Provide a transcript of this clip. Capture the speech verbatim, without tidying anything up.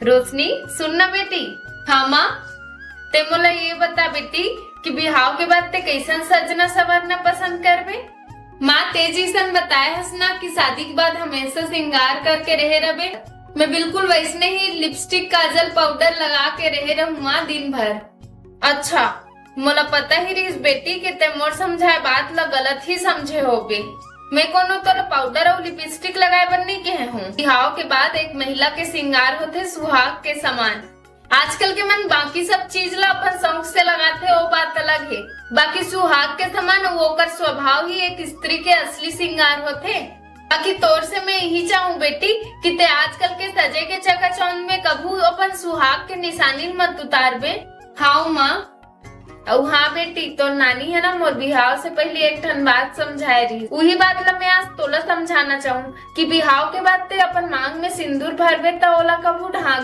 रोशनी, सुन ना बेटी। हाँ माँ। ते मोला ये बता बेटी कि बिहाव के बाद ते कैसन सजना सवरना पसंद करबे? माँ, ते जैसन बताए हस ना कि शादी के बाद हमेशा श्रृंगार करके रहे रबे, मैं बिल्कुल वैसने ही लिपस्टिक, काजल, पाउडर लगा के रहे रहूँ माँ दिन भर। अच्छा, मोला पता ही रहिस बेटी कि ते मोर समझाए बात ला गलत ही समझे होबे। मैं कोनो तोला पाउडर अउ लिपस्टिक लगाए बर नहीं कहे हूँ। बिहाव के बाद एक महिला के श्रृंगार होथे सुहाग के समान। आजकल के मन बाकी सब चीज ला अपन शौक से लगाथे, वो बात अलग है। बाकी सुहाग के समान वो ओकर स्वभाव ही एक स्त्री के असली श्रृंगार होथे। बाकी तोर से मैं यही चाहूँ बेटी कि ते आजकल के सजे के चकाचौंध में कभू अपन सुहाग के निशानी मत उतारबे। हाँ माँ। अउ हाँ बेटी, तोर नानी है ना, मोर बिहाव से पहले एक ठन बात समझाए रही, उही बात ला मैं आज तोला समझाना चाहूँ कि बिहाव के बाद ते अपन मांग में सिंदूर भरबे त ओला कभू ढांक